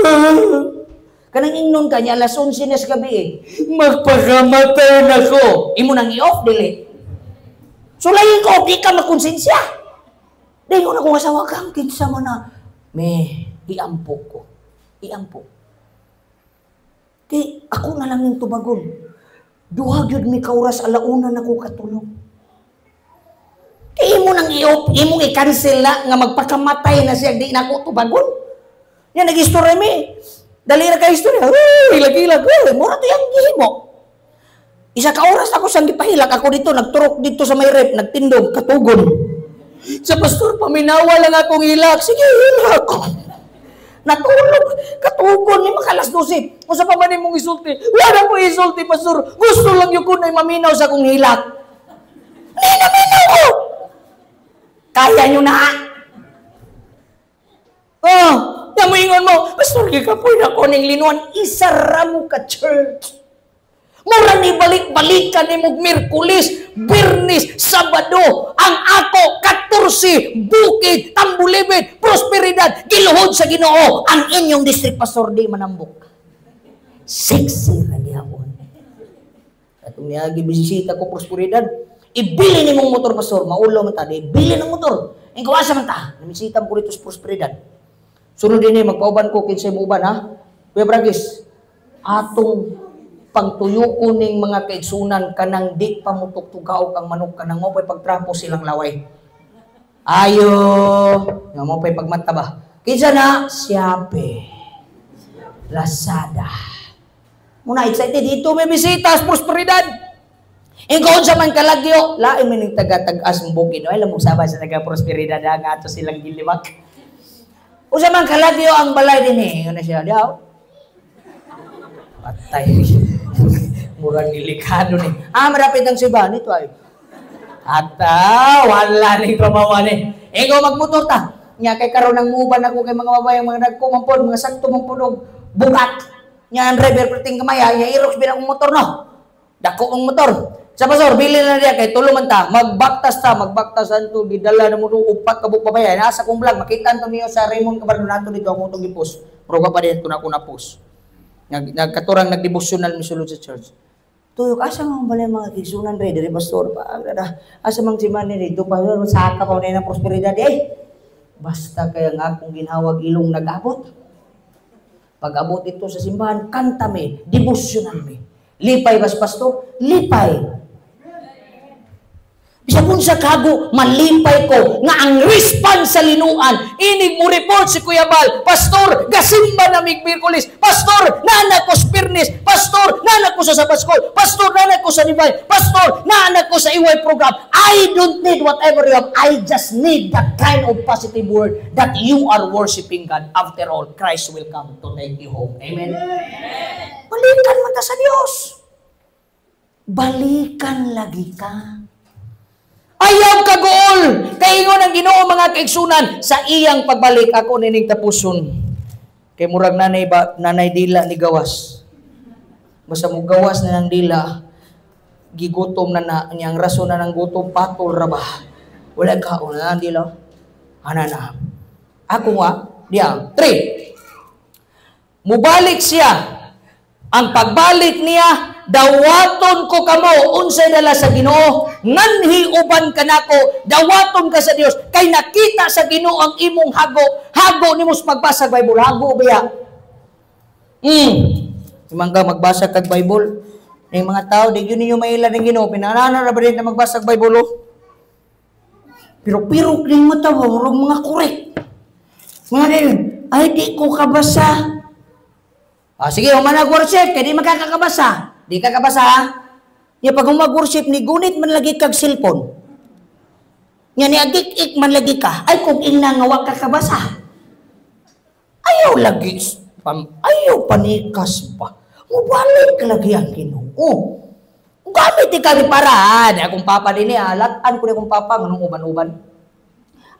Kanang ingnon ka niya, alas 11 na sa gabi eh. Magpakamatay na ko. Imo nang i-off, dili. Sulayin ko, di ka makonsensya. Di ko na kung asawa kang kinsa mo na. Me, iampo ko. Iampo. Kay ako na lang ning tubagon. Duha gyud mi ka oras alauna na ko katulog. Kay imo nang i-off, imong i-cancel na nga magpakamatay na siya, di na ako tubagon. Nya nag-istorya mi. Dali ra kay istorya. Uy, ilag-ilag. Uy, mura to yang gihimo. Isa ka oras ako siyang gipahilak. Ako dito, nagturok dito sa may rep, nagtindog, katugon. Sa pastor, paminawa lang akong hilak. Sige, hilak. Natulog, katugon, ni makalas 12. Usa pa man imong isulti? Wala ko isulti, pastor. Gusto lang yun ko na maminaw sa akong hilak. Hindi na minaw ko. Kaya nyo na. Oh, namuingon mo, pastor, gikapoy na ko ning linuan. Isara mo ka church. Mura ni balik-balikan ni mong Miyerkules, Biyernes, Sabado, ang ako, 14, Bukid, Tambulibid, Prosperidad, giluhod sa Ginoo, ang inyong district pastor di manambok. Sexy ra gihapon. Atong niagi bisita ko Prosperidad, ibili ni mong motor pastor, maulo man ta, ibili ng motor. Ikaw asa man ta, namisita ko dito sa Prosperidad. Sunod din eh, magpauban ko kinsay muuban ha. Kuya Bragis, atong pagtuyo ning mga kaigsunan kanang di pa mutuktugaok ang manok kanang mo pa'y pagtrapo silang laway. Ayo, nga mo pa'y pagmata ba? Kinsa na? Siape. Lazada. Muna excited dito may bisita sa Prosperidad. Ingon sa man kalagyo, lain man ning taga-tag-as ng bukid. Ay, lamog sabay sa taga Prosperidad nga ato silang giliwak. Usa man kalagyo ang balay dinhi. Ingon na siya, diaw. Patay. Murang delikado ni. Ah, marapit ang simbahan nito ay. Ata, wala ni pamawa ni. Ikaw magmotor ta. Nya kay karon nang muuban ako kay mga babae, mga dagko man pod, mga sakto man pod og bugat. Nya ang driver perting kamay, nya irox bilang ang motor no. Dako ang motor. Sa pastor, bili na diya kay tulo man ta, magbaktas ta, magbaktas anto gidala na mo upat ka buok babae. Nasa kong vlog, makita anto niyo sa Raymond Cabardo dito akong itong gipost. Murag pa din na ako na post. Nagkaturang nagdevotional mi sulod sa church. Tuyok, asa man bala mga kigsunan re, diri pastor pa, asa mang si Manny dito pa, saka pa na prosperidad eh. Basta kaya nga akong ginhawag ilong nag-abot. Pag-abot ito sa simbahan, kanta mi, devotional mi. Lipay bas pastor? Lipay. Bisag unsa kago, malipay ko nga ang response sa linuan. Inig mo report si Kuya Bal, "Pastor, gasimba na mig Miyerkules. Pastor, nana ko sa Biyernes. Pastor, nana ko sa Sabaskol. Pastor, nana ko sa Divine. Pastor, nana ko sa EY program." I don't need whatever you have. I just need that kind of positive word that you are worshiping God. After all, Christ will come to take you home. Amen? Balikan man ta sa Dios. Balikan lagi ka. Ayaw kaguol! Kay ingon ang Ginoo, mga kaigsunan, sa iyang pagbalik ako nining tapuson. Kay murag nanay ba, nanay dila ni gawas. Basta mo gawas na ng dila, gigutom na na, niyang rason na ng gutom, patol ra ba? Wala ka, na ang dila. Ana na. Ako nga, diya, three. Mubalik siya. Ang pagbalik niya, dawaton ko kamo unsay dala sa Ginoo, nganhi uban kanako, dawaton ka sa Dios kay nakita sa Ginoo ang imong hago, hago nimo sa pagbasa Bible, hago biya. Imang ka magbasa kag Bible. Ning mga tao di gyud ninyo maila ng Ginoo, pinanana ra ba din na magbasa og Bible oh? Pero pero ning mata mo murag mga korek. Mga din, ay di ko kabasa. Ah, sige, human worship kay di makakakabasa. Di ka kabasa ha? Ya pag mag-worship ni gunit man lagi kag cellphone. Nya ni agik-ik man lagi ka. Ay kung ingna nga wa ka kabasa. Ayaw lagi pam, ayaw panikas pa. Mubalik lagi ang Ginoo. Gamit di ka para di akong papa dinhi latan ko ni akong papa nganong uban-uban.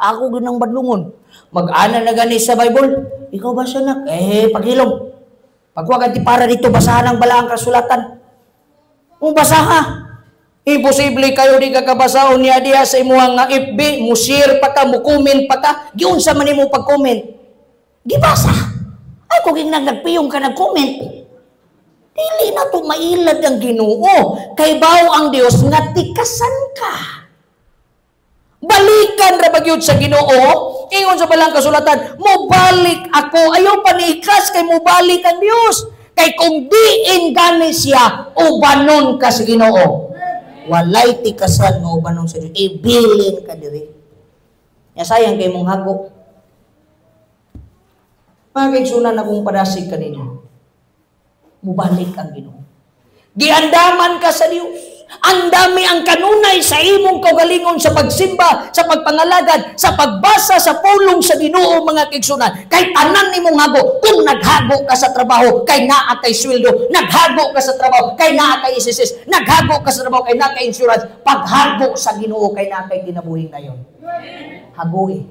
Ako ginang badlungon. Mag-ana na gani sa Bible. Ikaw ba siya nak? Eh, paghilom. Pagwa ti para dito, basahan ang balaang kasulatan. Kung basaha. Imposible kayo di ka kabasaon niya diha sa imuhang nga FB, mo share pa ka, mo comment pa ka, giunsa man nimo pag-comment? Gibasa. Ay kung ing nagpiyong ka nag-comment, dili na to mailad ang Ginoo. Kay baw ang Dios nga tikasan ka. Balikan ra ba gyud sa Ginoo? Ingon sa balang kasulatan, mobalik ako. Ayaw panikas kay mobalik ang Dios. Kay kung diin gani siya, ubanon ka sa Ginoo. Walay tikasan nga ubanon sa Dios. Ibilin ka diri. Ya sayang kay mong hago. Mga kaigsunan akong padasig kaninyo. Mubalik ang Ginoo. Giandaman ka sa Dios. Ang dami ang kanunay sa imong kaugalingon sa pagsimba, sa pagpangalagad, sa pagbasa sa pulong sa Ginoo, mga kaigsunan. Kay tanan nimong hago, kung naghago ka sa trabaho, kay naa kay sweldo, naghago ka sa trabaho, kay naa kay SSS, naghago ka sa trabaho, kay naa kay insurance, paghago sa Ginoo kay naa kay kinabuhi ngayon. Hagoe.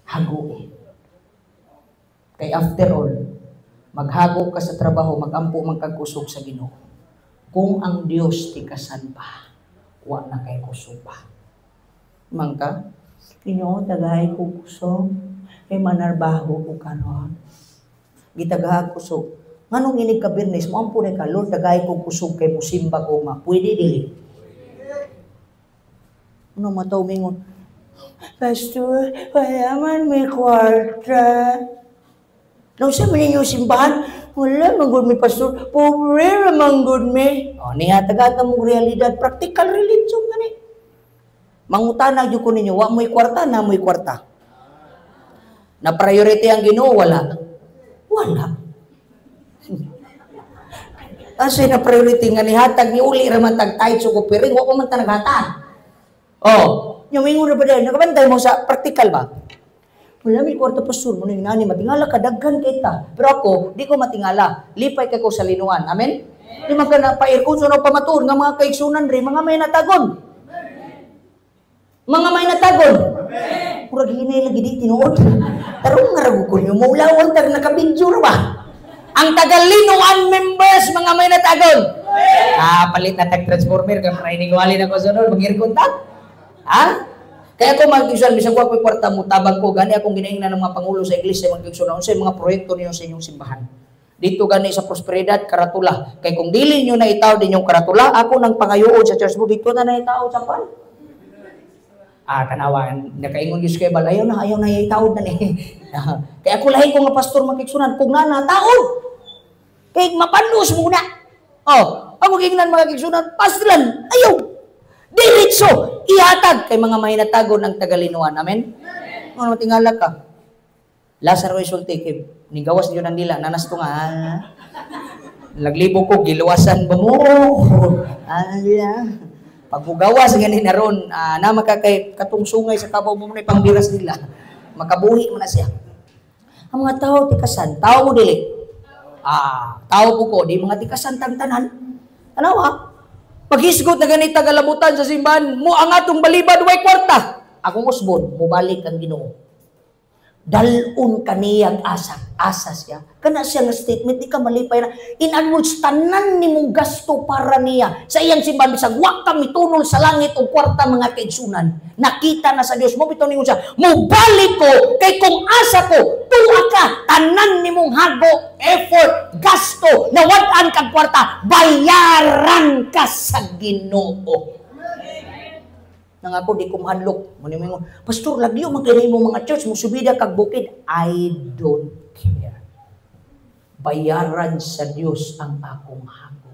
Hagoe. Kay after all, maghago ka sa trabaho, magampo man kag kusog sa Ginoo. Kung ang Dios tikasan pa, wa na kay kusog pa. Mangka, Ginoo, tagahay ko kusog, kay manarbaho ko karon. Gitagahag kusog. Nganong inig ka Biyernes, moampo na ka, "Lord, tagahay ko kusog kay musimba ko ma." Pwede dili? Ano mataw mingon? "Pastor, wala man may kwarta." Naunsa man ninyo simbahan? "Wala man gud mi, pastor. Pobre ra man gud mi." Oh, niya taga mong realidad, practical religion gani. Mangutana gyud ko ninyo, wa mo'y kwarta, na mo'y kwarta. Na priority ang Ginoo, wala. Wala. Kasi na priority nga nihatag ni uli ra man tag tithes ug offering, wa pa man ta naghatag. Oh, nya mingon ra ba dahil, nakabantay mo sa practical ba? "Wala may kwarta, pastor," mo nani matingala ka daghan kita. Pero ako, di ko matingala. Lipay kay ko sa linuan. Amen? Di man ka na pa-aircon so pamatuon nga mga kaigsunan ri, mga may natagon. Mga mahinatagon. Murag hinay lagi di tinuod. Tarong nga ra ko nyo, maulawan tar nakabidyo ra ba? Ang Tagalinuan members, mga mahinatagon. Ah, palit na tag transformer kay marinigwali na ko sunod, mag-aircon ta. Ha? Kaya ko mga kigsuonan, bisag wa ko'y kwarta mo tabang ko gani akong ginaingnan ng mga pangulo sa iglesia, mga kigsuonan, unsay mga proyekto niyo sa inyong simbahan. Dito gani sa Prosperidad, karatula. Kay kung dili niyo na itaw din yung karatula, ako nang pangayoon sa church mo dito na naitaw sa pan. Ah, tanawa, nakaingon gyud kay bal, ayaw na itaod na ni. Kaya ako lahi ko nga pastor, mga kigsuonan, kung na taod. Kay mapandos muna. Oh, ako gingnan, mga kigsuonan, paslan, ayaw. Diretso, ihatag kay mga mahinatagon ang Tagalinuan. Amen? Ano tingala ka? Lazaro isulti kay nigawas niyo ng dila, nanas to nga. Ah. Naglibo ko, giluwasan ba mo? Ah, yeah. Pag mugawas gani na ron, na makakay katong sungay sa kabaw mo na pangbiras nila. Makabuhi man na siya. Ang mga tao tikasan, tao mo dili. Ah, tao po ko, di mga tikasan tantanan. Tanawa. Paghisgot na ganit tagalabutan sa simbahan, mo ang atong balibad way kwarta. Akong usbon, mubalik ang Ginoo. Dalon kaniyang asa, asa siya. Kana siya nga statement, di ka malipay na. In other words, tanan ni mong gasto para niya. Sa iyang simbahan, bisag wa ka mitunol sa langit og kwarta, mga kaigsunan. Nakita na sa Dios mo bitaw ningon siya, mubalik ko kay kung asa ko, tuwa ka, tanan ni mong hago, effort, gasto, nawad-an kag kwarta, bayaran ka sa Ginoo. Nang ako di ko mahadlok. Mo ni mo, "Pastor, lagyo man kay mo mga church, mo subida kag bukid." I don't care. Bayaran sa Dios ang akong hago.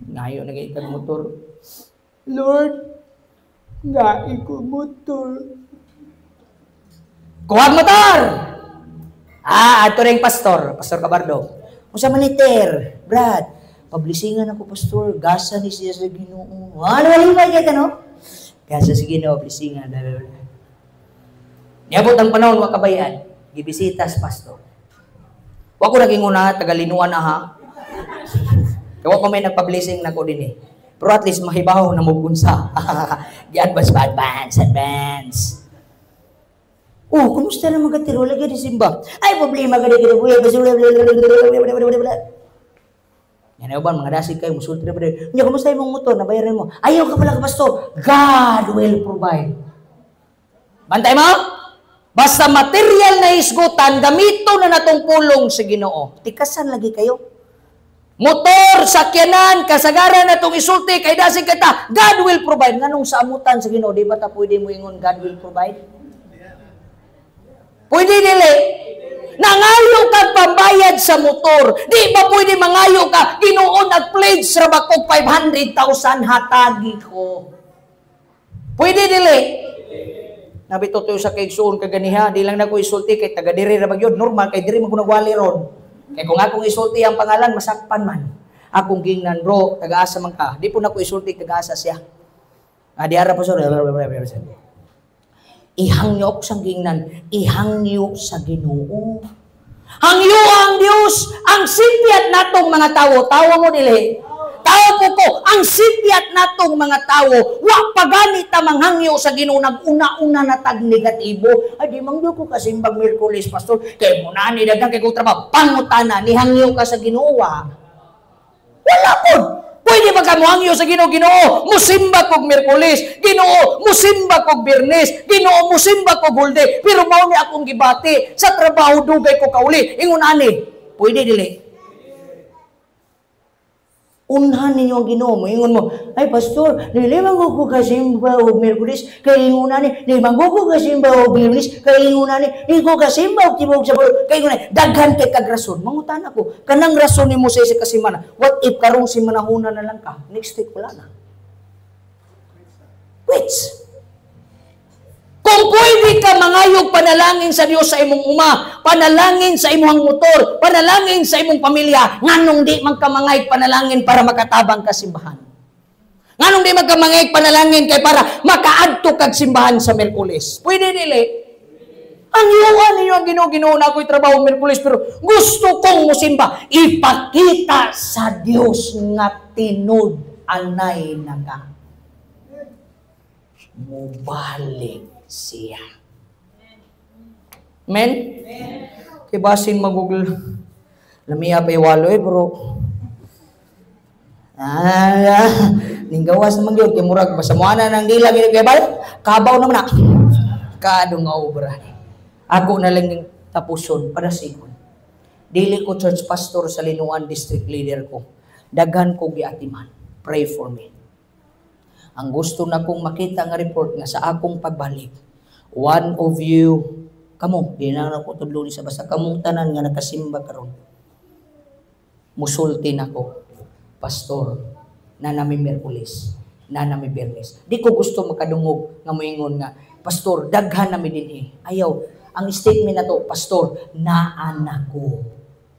Ngayo na kay kag motor. "Lord, ngai ko motor." Kuhag motor! Ah, ato ring pastor, Pastor Cabardo. "Unsa man ni ter, Brad?" "Pablisingan ako, pastor, gasa ni siya sa Ginoo." Ano wala ba kay no? Gasa sa Ginoo, blisingan. Niabot ang panahon wa kabayan, gibisitas pastor. Wa ko naging una tagalinuan na ha. Kaya wa pa may nagpa-blessing nako din eh. Pero at least mahibaw na mo unsa. Gi-advance ba? Advance, advance. "Oh, kumusta na mga tiro lagi di simba?" "Ay, problema gani gani buya." Yan ay ba, mga dasig kayo, musulti na ba din? "Nya, kumusta imong motor? Nabayaran mo?" "Ayaw ka pala ka, pastor. God will provide." Bantay mo? Basta material na isgutan, gamito na natong pulong sa Ginoo. Tikasan lagi kayo. Motor, sakyanan, kasagaran na itong isulti, kay dasig kita, God will provide. Nganong sa amutan sa Ginoo, di ba ta pwede mo ingon, "God will provide"? Pwede dili. Nangayo kag pambayad sa motor. Di ba pwede mangayo ka, "Ginoo, nag-pledge ra ba ko 500,000, hatagi ko"? Pwede dili. Nabito to sa kaigsuon kaganiha, di lang nako isulti kay taga diri ra magyud, normal kay diri man ko nagwali ron. Kay kung akong isulti ang pangalan, masakpan man. Akong gingnan, "Bro, taga-asa man ka?" Di po nako isulti taga-asa siya. Ah, di ara po sir. Ihangyo sa gingnan, ihangyo sa Ginoo. Hangyo ang Dios, ang sipyat natong mga tawo, tawo mo dili. Tawo po ko, ang sipyat natong mga tawo, wa pa gani ta manghangyo sa Ginoo, nag-una-una na tag negatibo. "Ay, di man ko kasimbag Miyerkules, pastor, kay mo na ni daghang kay kong trabaho." Pangutana, nihangyo ka sa Ginoo wa? Wala pod. Pwede ba ka mohangyo sa Ginoo? "Ginoo, musimba kog Miyerkules. Ginoo, musimba kog Biyernes. Ginoo, musimba kog Hulde. Pero mao ni akong gibati sa trabaho, dugay ko kauli." Ingon ani. Pwede dili? Unhan ninyo ang Ginoo. Moingon mo, "Ay pastor, dili man ko kasimba og Miyerkules, kay ingon ani, dili man ko kasimba og Biyernes, kay ingon ani, di ko kasimba og tibuok sa bulo, kay ingon ani." Daghan kay kag rason. Mangutan ako, kanang rason nimo sa isa ka semana, what if karong semanahuna na lang ka, next week wala na? Which? Kung pwede ka mangayog panalangin sa Dios sa imong uma, panalangin sa imong motor, panalangin sa imong pamilya, nganong di man ka mangayog panalangin para makatabang ka simbahan? Nganong di man ka mangayog panalangin kay para makaadto kag simbahan sa Miyerkules? Pwede dili? Ang yuan ninyo ang Ginoo, "Ginoo, na ako'y trabaho Miyerkules pero gusto kong musimba." Ipakita sa Dios nga tinud. Anay na ka. Mubalik siya. Amen? Kay basin magugl. Lamiya pa iwalo eh, bro. Ah, ninggawas naman yun. Kay murag, basta mo na nang dila, kay bal, kabaw naman na. Kado nga obra. Ako na lang tapuson para sikon. Dili ko church pastor sa Linuan, district leader ko. Daghan ko giatiman. Pray for me. Ang gusto na kong makita nga report nga sa akong pagbalik, one of you, kamo, di na ako tudlo ni sa basta kamong tanan nga nakasimba karon. Musulti nako, pastor, na nami Miyerkules, na nami Biyernes. Di ko gusto makadungog nga moingon nga, pastor, daghan nami dinhi. Ayaw, ang statement na to, pastor, naan ako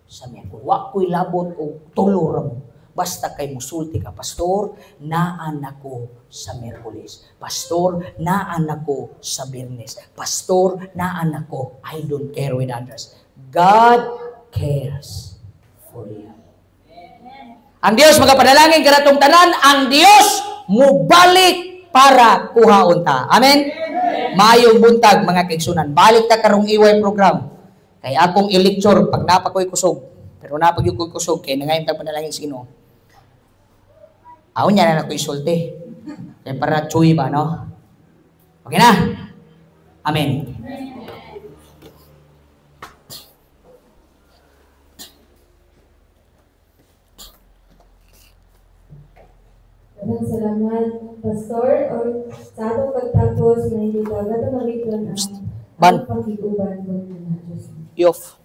sa Miyerkules. Wa ko'y labot og tulo ra mo. Basta kay musulti ka, pastor, naan ako sa Miyerkules. Pastor, naan ako sa Biyernes. Pastor, naan ako. I don't care with others. God cares for you. Ang Dios magapadalangin kanatong tanan, ang Dios mubalik para kuhaon ta. Amen? Maayong buntag mga kaigsunan. Balik ta karong EY program. Kay akong i-lecture pag napa ko'y kusog. Pero napa gyud ko'y kusog kay nangayon ta panalangin sa Ginoo. Aw niya na nako isulti. Kay para chuy ba, no? Okay na? Amen. Maraming salamat, Pastor. Or sa atong pagtapos, may kita gato ang Ban. Pakiguban ko na Diyos. Yof.